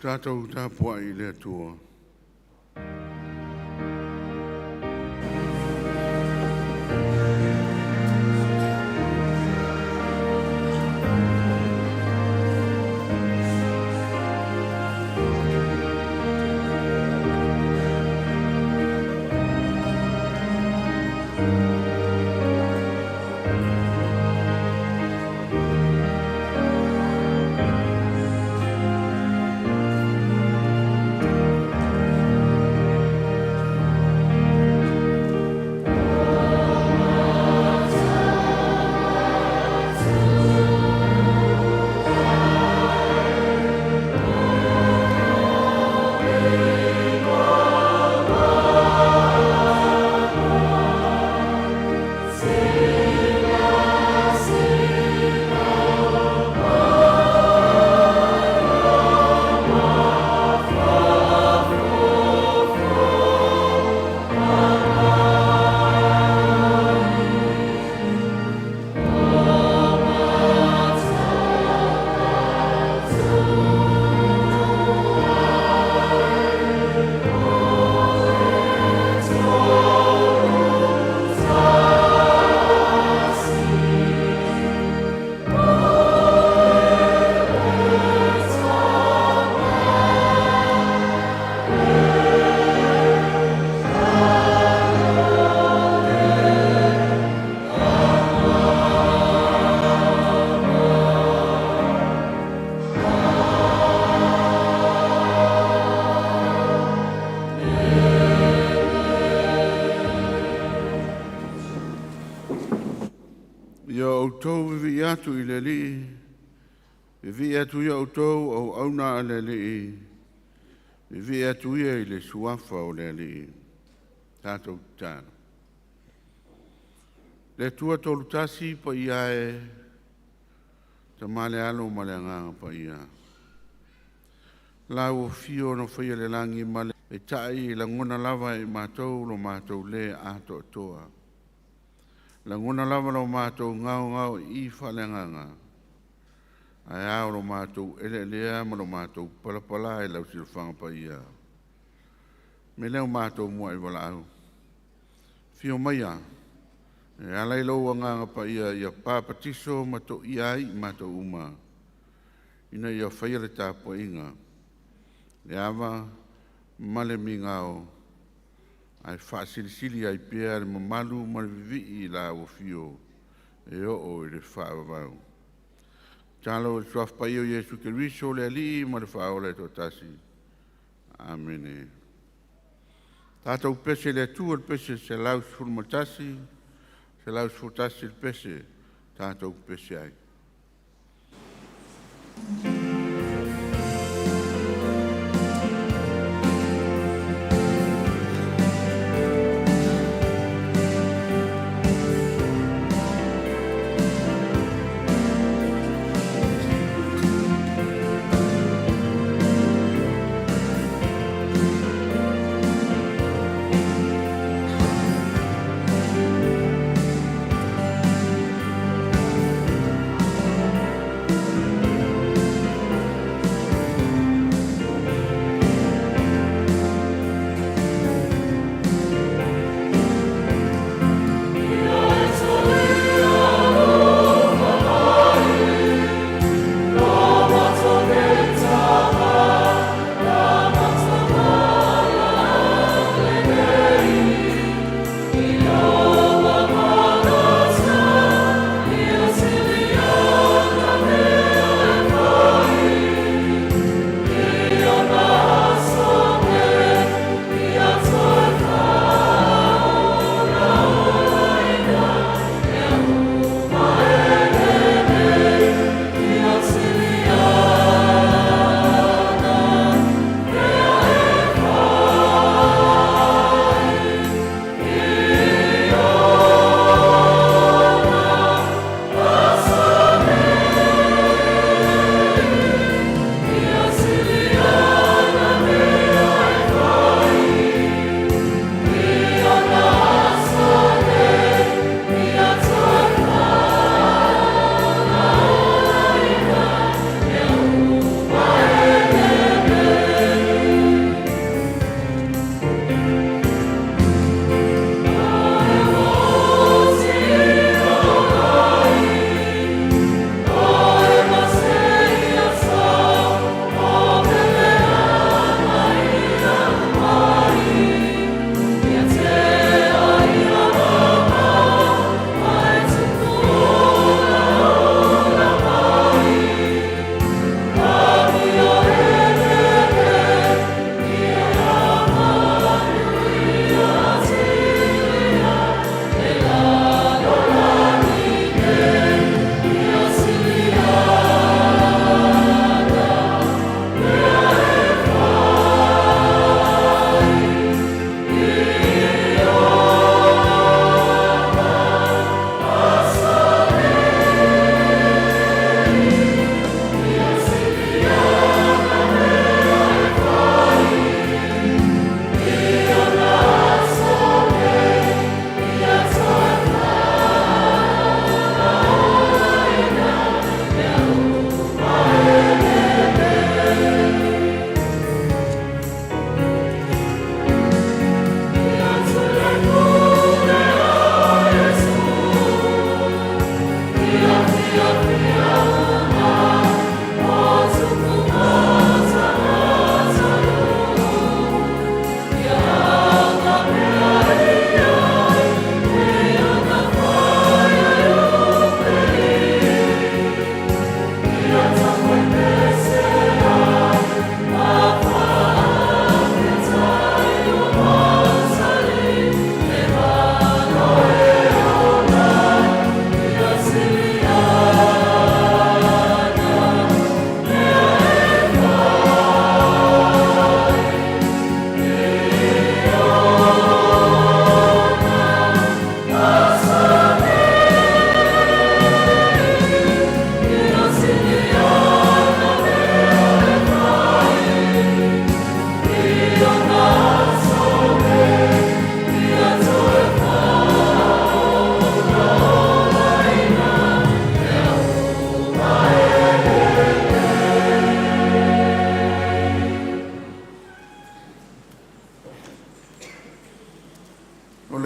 Tatou tapuai i le Atua. Ia outou vivii atu i le Alii, vivii atu ia outou o auauna a le Alii, vivii atu ia i le suafa o le Alii. Tatou tatalo. Le Atua Tolu Tasi paia e, Tama le Alo ma le Agaga Paia, Lau Afio na faia le lagi ma le peitai e lagona lava e i matou lo matou le atoatoa. Lagona lava lo matou gaogaoii faaleagaga, ae ao lo matou eleelea ma lo matou palapala i lau silafaga paia. O le mea lea ua matou muai valaau, afio maia e ala i lou Agaga Paia ia papatiso ma toia ai i matou uma, ina ia faia le tapuaiga, le ava ma le migao ae faasilisili ai pea le mamalu ma le vivii i Lau Afio e oo i le faavavau. Tatalo i le Suafa Paia o Iesu Keriso o le Alii ma le Faaola e toatasi. Amene. Tatou pese i le Atua i le pese 111, 111 le pese, tatou pepese ai.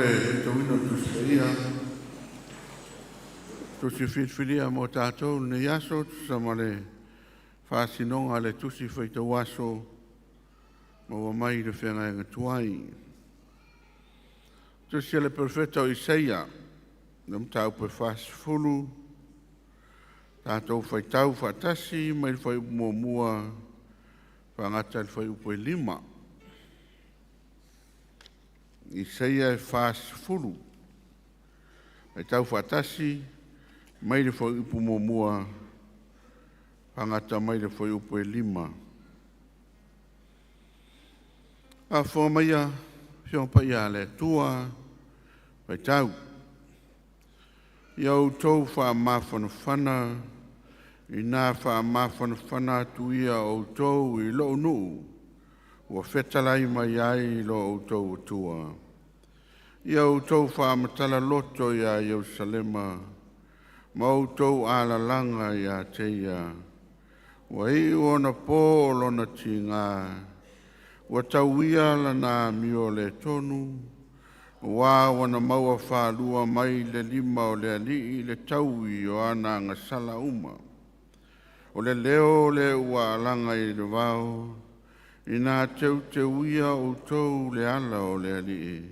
le faitauina o le Tusi Paia, Tusi filifilia mo tatou lenei aso, tusa ma le faasinoga a le Tusi Faitau Aso, maua mai le feagaiga tuai. Tusi a le Perofeta o Isaia, le mataupu e 40, tatou faitau faatasi mai le fuaiupu 1 faagata i le fuaiupu e 5. Isaia e 40, faitau faatasi mai le fuaiupu 1 faagata mai le fuaiupu e 5. Faafofoga maia Afioga Paia a le Atua, faitau. Ia outou faamafanafana ina faamafanafana atu ia outou i lou nuu, ua fetalai mai ai lo outou Atua. Ia outou faamatala loto iā Ierusalema ma outou alalaga ia te ia, ua iu ona po lona tigā, ua tauia lana amio le tonu, auā ua na maua faalua mai le lima o le Alii le taui o ana agasala uma. O le leo o le ua alaga i le vao, ina teuteuia outou le ala o le Alii.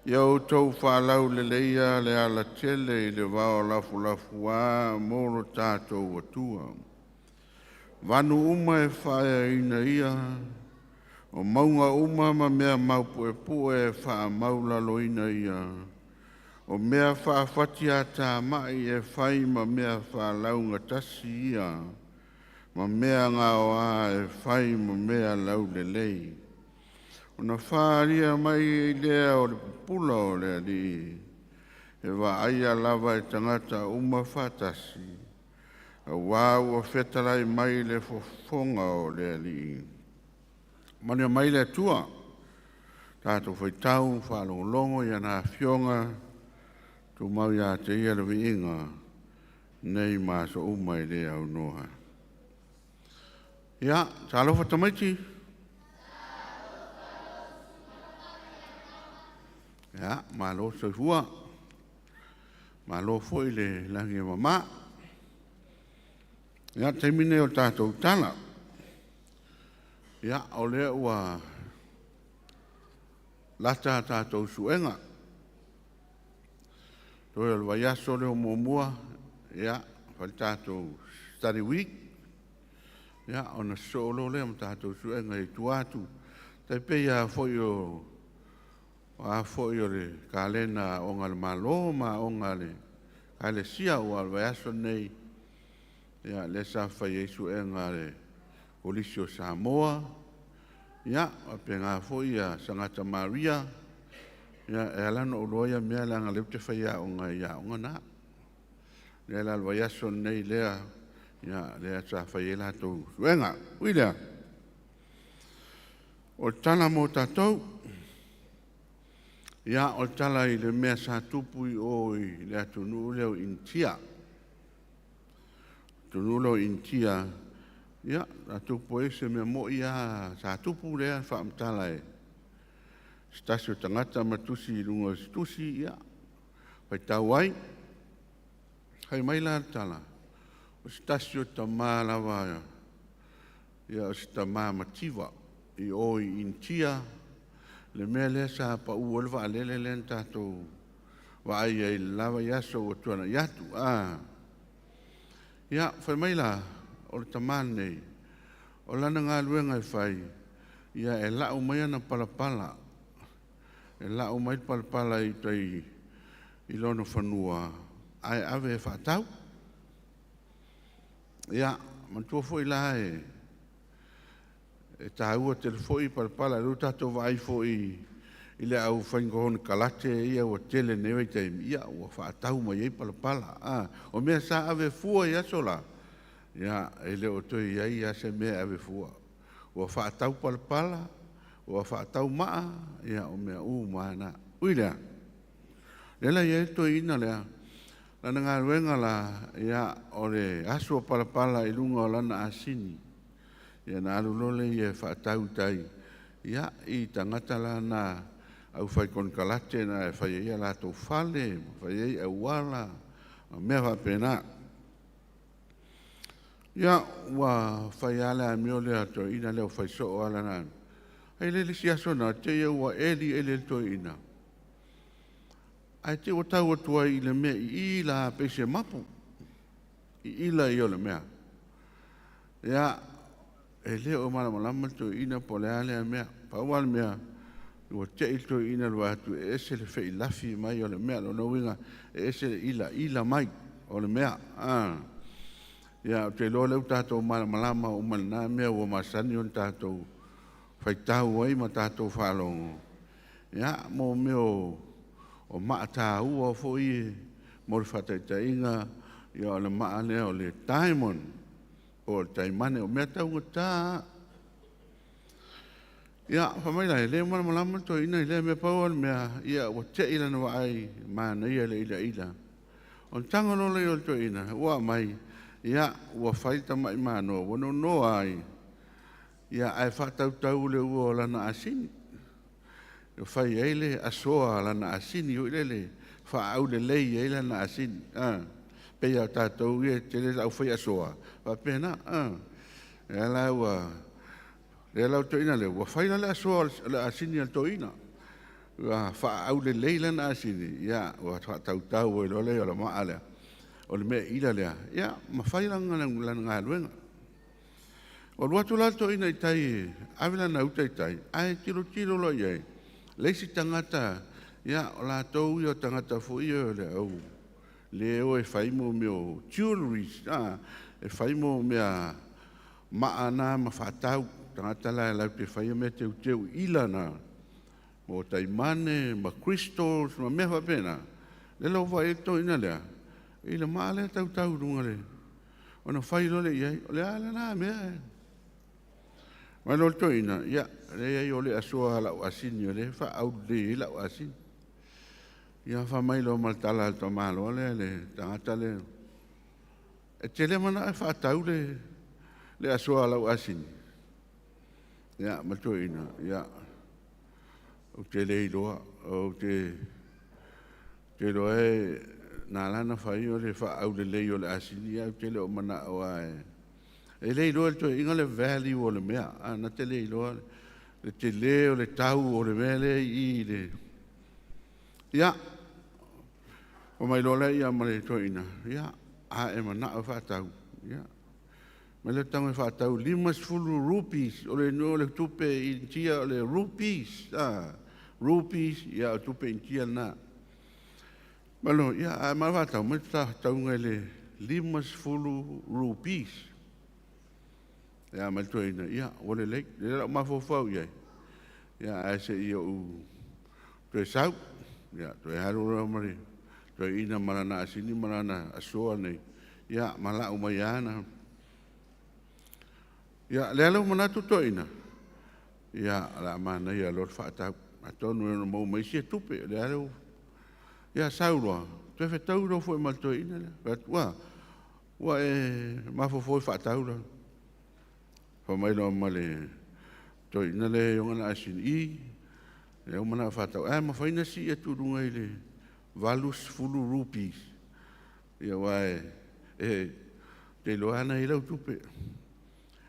Ia outou faalauleleia le alatele i le vao lafulafuā mo lo tatou Atua. Vanu uma e faaeaina ia, o mauga uma ma mea maupuepue e faamaualaloina ia. O mea faafatiatamai e fai ma mea faalaugatasi ia, ma mea gaoā e fai ma mea laulelei. Ona faaalia mai ai lea o le pupula o le Alii, e vaaia lava e tagata uma faatasi, auā ua fetalai mai le fofoga o le Alii. Manuia mai le Atua, tatou faitau faalogologo i ana Afioga, tumau ia te Ia le viiga, nei ma aso uma e le aunoa. Ia, talofa tamaiti. Ia, malo le soifua, malo foi le lagi e mama. Ia, o le taimi lenei o le tatou tala. Ia, o lea ua lata a tatou suega, toe o le vaiaso lea o muamua, ia, fai le tatou study week, ia, ona sosoo loa lea ma tatou suega i tua atu. E tai pei lava foi o a foi o le kalena a Aoga a le Malo ma aoga a le Ekalesia, aua o le vaiaso lenei, ia, lea sa fai ai suega a le Kolisi o Samoa, ia, faapena foi Sagata Maria. Ia, e ala ona ou iloa ia mea leaga o lea ou te faiaoga i aoga na. O lea la o le vaiaso lenei lea, ia, lea sa fai ai latou suega. Ui i lea, o le tala mo tatou, ia, o le tala i le mea sa tupu i o i le atunuu lea o Initia. O le atunuu lea o Initia, ia, sa tupu ai se mea moi lava, sa tupu lea faamatala e se tasi o tagata ma tusi i luga o se tusi, ia, faitau ai. Fai mai la le tala, o se tasi o tamā lava, ia, o se tamā mativa i o i Initia, le mea lea sa pau ai le vaalele lea na tatou vaai ai i le la vaiaso ua tuanai atu. Ia, fai mai la, o le tamā lenei, o lana galuega e fai, ia e lau mai ana palapala, e lau mai le palapala i tai i lona fanua ae ave e faatau. Ia, manatua foi la e taua tele foi palapala, o lea ua tatou vaai foi i le au fai konekarate ia ua tele i lenei vaitaimi, ia ua faatau mai ai palapala. O mea sa ave fua i aso la, ia, e le o toe i ai lava se mea e ave fua. Ua faatau palapala, ua faatau maa, ia o mea uma lava na. Ui i lea, lea la e i ai le toeaina lea, lana galuega la, ia, o le asu o palapala i luga o lana asini, ia ona alu loa lea e faatau i tai, ia, i tagata la na au fai konekarate na e fai ai ia latou fale ma fai ai auala ma mea faapena. Ia, ua fai lava le amio lea a le toeaina lea ua fai soo lava lana amio. Ae le isi aso na te i ua eli eli e le toeaina, ae te i ua tau atu ai i le mea i ila pei se mapu i ila ia o le mea. Ia, e le o malamalama le toeaina po o le a lea mea. Pau lava le mea, ua te i le toeaina i le vaai atu e ese le feilafi mai o le mea. Lona uiga, e ese le ilaila mai o le mea. Ia, ou te iloa o lea ua tatou malamalama uma i lena mea ua masani ona tatou faitau ai ma tatou faalogo. Ia, mo mea o maa taua foi mo le faataitaiga, ia o le maa lea o le diamond po o le taimane, o mea taugata. Ia, fai mai la, e le malamalama le toeaina i lea mea, pau lava o le mea, ia ua te i lana vaai, manaia le ilaila. Ona tago loa lea o le toeaina, ua aumai, ia, ua fai le tamai manoa, ua nono ai, ia, ae faatautau le ua o lana asini. Ua fai ai le asoa a lana asini, foi lele, faaaulelei ai lana asini. Pei lava o tatou ia e tele le aufai asoa, faapena. Lea la ua, lea la o le toeaina lea, ua fai la le asoa o le asini a le toeaina. Ua faaaulelei lana asini, ia, ua faatautau ai loa lea o le maa lea, o le mea ila lea, ia, ma fai lana galuega. Ua alu atu la le toeaina i tai e ave lana uta i tai, ae tilotilo loa i ai, le isi tagata, ia, o latou ia o tagata foi ia o le au le o e fai mo mea o jewelries, e fai mo mea maa na ma faatau, tagata la e latou te faia mea teuteu ila na, mo taimane ma crystals ma mea faapena. Lea la ua vaai ai le toeaina lea, i le maa lea e tautau i luga le, ona fai loa lea i ai, o le a lena mea e. Mai loa le toeaina, ia, leai o le asoa a lau asini o lea e faaaulelei ai lau asini. Ia fai mai loa ma le tala a le tamaloa lea le tagata lea, e te le manao e faatau le asoa a lau asini. Ia, ma le toeaina, ia, ou te le iloa, ou te iloa e na ala ona fai o le faaaulelei o le asini, ae ou te le o manao e. E le iloa e le toeaina le value o le mea, na te le iloa le tele o le tau o le mea lea i le. Ia, o mai loa lea ia ma le toeaina, ia, a e manao e faatau, ia, mai le tago e faatau 50 rupees, o le o le tupe India o le rupees, rupees, ia o tupe India lena. Malo, ia, a ma faatau, mai tauga i le 50 rupees. Ia, mai le toeaina, ia, ua lelei, lelei lau mafaufau i ai, ia, ae se i ou toe sau, ia, toe alu loa ma le toeaina ma lana asini ma lana asoa nei, ia, ma lau mai ana. Ia, lea lau manatu toeaina, ia, o le a manaia loa le faatau. Atonu e ono maua mai isi tupe, lea lau, ia, sau loa, toe fetau loa foi ma le toeaina lea. Ua, ua e mafaufau e faatau la. Fai mai loa ma le toeaina lea e ona na asini, i, lea ua manao faatau, ae mafai na sii atu i luga i le 80 rupees. Ia, ua e te iloa ana i lau tupe.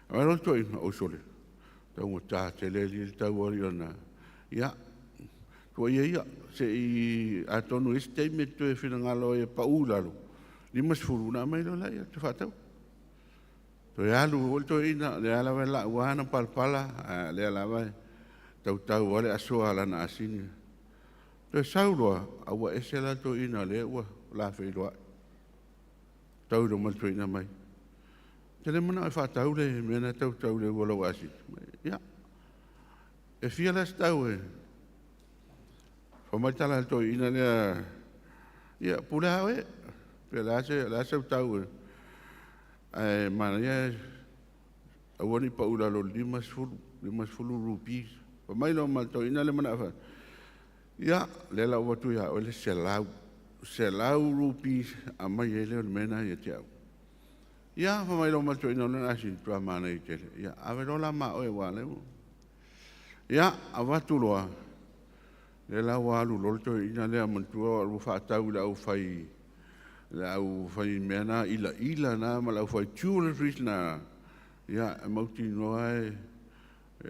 Ai loa le toeaina, oi sole, taugata tele le tau ali ona. Ia, tua ia ia, se i atonu i isi taimi e toe finagalo ai e pau i lalo, 50 na aumai loa laia te faatau. Toe alu foi le toeaina, lea lava e lau ana palapala, lea lava e tautau lava le asoa a lana asini. Toe sau loa, a ua ese la le toeaina lea ua lafeiloai. Tau loa ma le toeaina mai. Te le manao e faatau le mea na tautau le ua lau asini. Ia, e fia la se tau e. Fai mai tala a le toeaina lea, ia, pule a oe, pe la se tau e. Ae manaia aua ne i pau i lalo o le 50, 50 rupees. Fai mai loa ma le toeaina le manao fa. Ia, lea la ua atu ia oe le 100, 100 rupees aumai ai lea o le mea lena ia te au. Ia, fai mai loa ma le toeaina o lena asini, tua manaia tele. Ia, ave loa la ma oe ua lea. Ia, avatu loa. Lea la ua alu loa le toeaina lea manatua ua faatau i le aufai le aufai mea na ilaila na ma le aufai jewelries na, ia e mautinoa e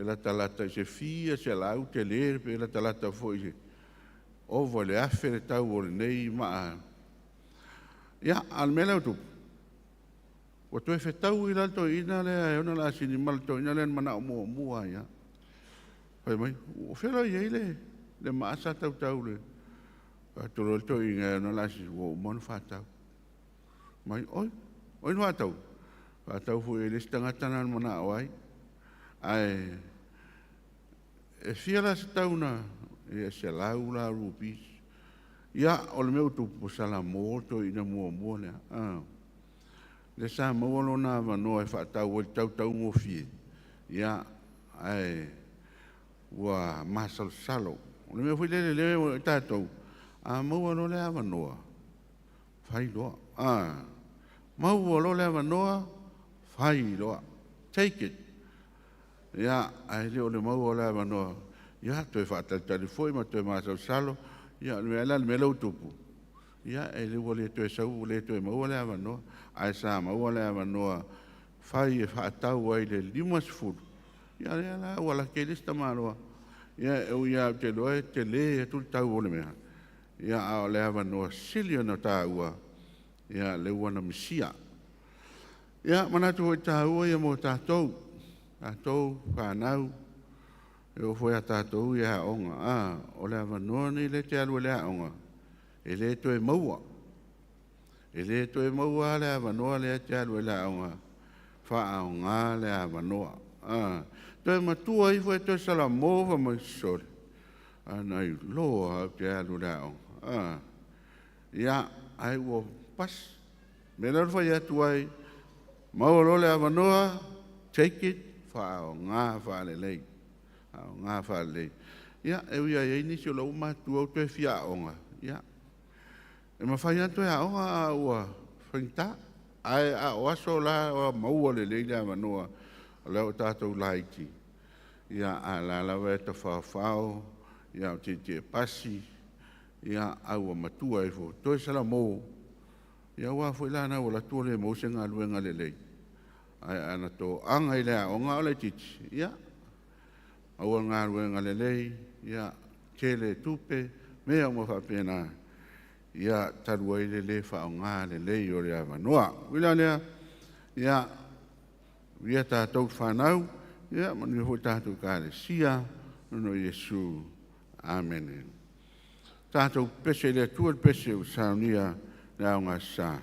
latalata i se fia selau tele pe latalata foi i ova i le 1,000 le tau o lenei maa. Ia, a o le mea lea ua tupu, ua toe fetaui la le toeaina lea e ona le asini ma le toeaina lea na manao muamua ai lava. Fai mai, “O fea la o i ai le maa sa tautau le?” Fai atu loa le toeaina e ona le asini, “Ua uma ona faatau.” Mai, “Oi, o ai na faataua?” “Faatau foi e le isi tagata na manao ai.” “Ae e fia la se tau na?” “Ia e 100 la rupees.” Ia, o le mea ua tupu, ua salamo le toeaina muamua lea, lea sa maua lona avanoa e faatau ai i le tau taugofie, ia, ae ua masalosalo. O le mea foi lele o tatou, a maua loa le avanoa, fai loa. A maua loa le avanoa, fai loa. Take it. Ia, ae le o le maua o le avanoa, ia toe faatalitali foi ma toe masalosalo. Ia o le mea la le mea lea ua tupu, ia e le ua le toe sau ua le toe maua le avanoa, ae sa maua le avanoa fai e faatau ai i le 50, ia lea la ua laki ai le isi tamaloa. Ia e ui lava ou te iloa e tele atu le tau o le mea, ia a o le avanoa sili ona taua, ia lea ua na misia. Ia manatu foi taua ia mo tatou, tatou fanau, e oo foi ia tatou i aoga, o le avanoa lenei lea e te alu ai i le aoga, e le toe maua. E le toe maua lava le avanoa lea e te alu ai i le aoga, faaaoga le avanoa. Toe matua ifo e toe salamo fai mai, sole, a na iloa lava ou te alu i le aoga. Ia, ae ua pasi. O le mea lea o le fai atu ai, maua loa le avanoa, take it, faaaoga faalelei, faaaoga faalelei. Ia, e ui lava e i ai nisi o la ua matutua ua toe fia aoga, ia, e mafai lava ona toe aoga a ua faigata. Ae a o aso la ua maua lelei le avanoa, o lea ua tatou laiti, ia, a o la e lava e tafaofao o tietie pasi, ia, a ua matua ifo, toe salamo, ia aua foi la ua alu atu ua le maua se galuega lelei, ae ana toaga i le aoga a o laitiiti, ia, maua le galuega lelei, ia, tele tupe, mea uma faapena, ia, talu ai le le faaaoga lelei o le avanoa. Ui la lea, ia, manuia tatou fanau, ia manuia foi tatou Ekalesia, ona o Iesu. Amene. Tatou pepese i le Atua i le pese ua saunia i le aoga sa.